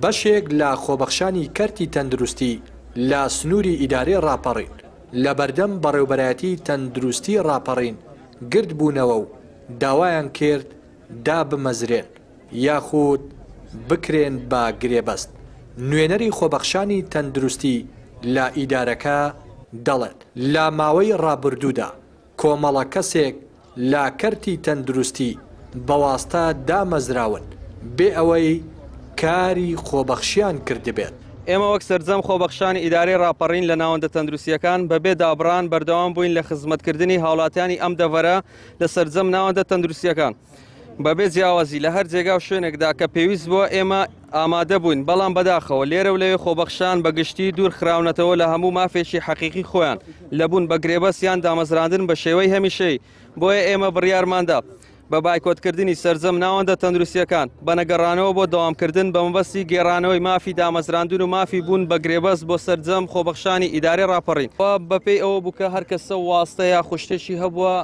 بەشێک لە خۆبەخشانی کەرتی تەندروستی لە سنووری ئیدارەی ڕاپەڕین لە بەردەم بەڕێوبەرایەتی تەندروستی ڕاپەڕین گردبوونەوە و داوایان کرد دابمەزرێن یاخود بکرێن بە گرێبەست، نوێنەری خۆبەخشانی تەندروستی لە ئیدارەکە دەڵێت، لە ماوەی ڕابردوودا کۆمەڵە کەسێک لە کەرتی تەندروستی بە واستە دامەزراون بێ ئەوەی کاری خۆبەخشیان کردبێت. ئێمە وەک سەرجەم خۆبەخشانی ئیدارەی ڕاپەڕین لە ناوەندە تەندروستییەکان بەبێ دابڕان بەردەوام بووین لە خزمەتکردنی هاوڵاتیانی ئەم دەڤەرە لە سەرجەم ناوەندە تەندروستییەکان بەبێ جیاوازی لە هەر جێگا و شوێنێکدا کە پێویست بووە ئێمە ئامادە بووین، بەڵام بەداخەوە لێرە و لەوێ خۆبەخشان بە گشتی دوور خراونەتەوە لە هەموو مافێکی حەقیقی خۆیان لە بوون بە گرێبەست یان دامەزراندن بە شێوەی هەمیشەیی، بۆیە ئێمە بڕیارماندا بە بایکۆتکردنی سەرجەم ناوەندە تەندروستییەکان بە نەگەڕانەوە بۆ دەوامکردن بە مەبەستی گێڕانەوەی مافی دامەزراندن و مافی بوون بە گرێبەست بۆ سەرجەم خۆبەخشانی ئیدارەی ڕاپەڕین. بەپێی ئەوە بوو کە هەر کەسە واستە یاخود شتێکی هەبووە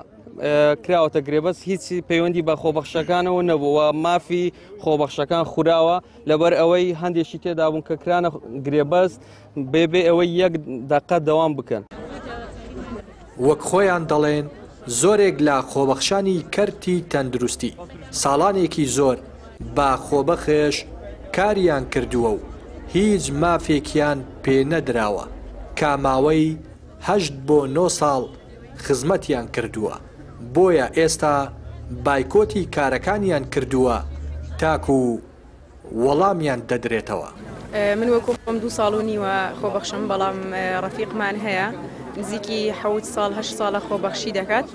کراوەتە گرێبەست هیچ پەیوەندی بە خۆبەخشەکانەوە نەبوو و مافی خۆبەخشەکان خوراوە لەبەر ئەوەی هەندێکی تێدا بوون کە کرانە گرێبەست بێ بێ ئەوەی یەک دەقە دەوام بکەن. وەک خۆیان دەڵێن زۆرێک لە خۆبەخشانی کەرتی تەندروستی ساڵانێکی زۆر بە خۆبەخش کاریان کردووە و هیچ مافێکیان پێ نەدراوە کە ماوەی هەشت بۆ نۆ ساڵ خزمەتیان کردووە، بۆیە ئێستا بایکۆتی کارەکانیان کردووە تاکو وەڵامیان دەدرێتەوە. من وەکو خۆم دوو ساڵ و نیوە خۆبەخشم، بەڵام ڕەفیقمان هەیە نزیکی حەوت ساڵ هەشت ساڵە خۆبەخشی دەکات،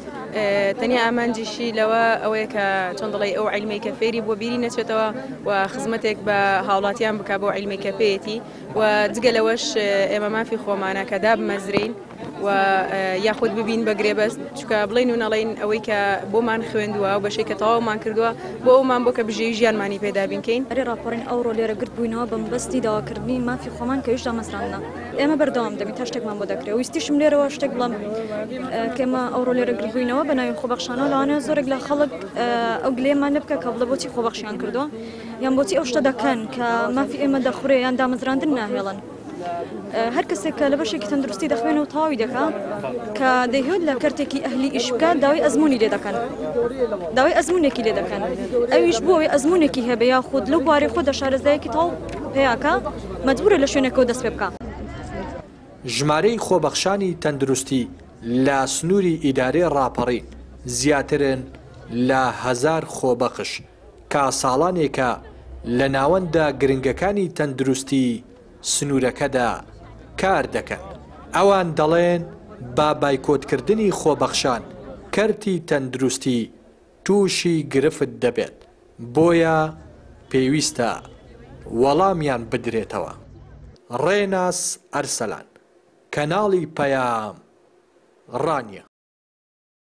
تەنیا ئامانجیشی لەوە ئەوەیە کە چۆن دەڵێی ئەو عیلمەی کە فێری بووە بیری نەچێتەوە و خزمەتێک بە هاوڵاتیان بکا بەو عیلمەی کە پێیەتی و جگە لەوەش ئێمە مافی خۆمانە کە دابمەزرێین و یاخود ببین بە گرێبەست چونکە بڵێین و نەڵێین ئەوەی کە بۆمان خوێندووە ئەو بەشەی کە تەواومان کردووە بۆ ئەومان بۆ کە بژێوی ژیانمانی پێ دابین کەین. ئەرێ ڕاپەڕین ئەوڕۆ لێرە گرد بووینەوە بە مەبەستی داواکردنی مافی خۆمان کە ئەویش دامەزراندنە. ئێمە بەردەوام دەبین تا شتێکمان بۆ دەکرێ. ویستیشم لێرەوە شتێک بڵێم کە ئێمە ئەوڕۆ لێرە گرد بووینەوە بە ناوی خۆبەخشانەوە لەوانەیە زۆرێک لە خەڵک ئەو گلەیەمان لێ بکا کە بڵێ بۆچی خۆبەخشیان کردووە یان بۆچی ئەو شتە دەکەن کە مافی ئێمە دەخورێ یان دامەزراندن ناهێڵن. هەر کەسێک کە لە بەشێکی تەندروستی دەخوێنێ و تەواوی دەکا کە دەیهەوێت لە کەرتێکی ئەهلی ئیش بکات داوای ئەزمموی لێ دەکەن داوای ئەزمونێکی لێ دەکەن ئەویش بۆ ئەوەی ئەزمونێکی هەبێ یاخود لەو بوارەی خۆ دە شارەزایەکی تەواو پیاکە مەجبورە لە شوێنێکەوە دەست پێ بکا. ژمارەی خۆبەخشانی تەندروستی لە سنووری ئیدارەی ڕاپەڕین زیاترن لە هەزار خۆبەخش کە ساڵانێکە لە ناوەندە گرنگەکانی تەندروستی سنوورەکەدا کار دەکەن، ئەوان دەڵێن بە بایکۆتکردنی خۆبەخشان کەرتی تەندروستی تووشی گرفت دەبێت، بۆیە پێویستە وەڵامیان بدرێتەوە. ڕێناس ئەرسەلان، کەناڵی پەیام، ڕانیە.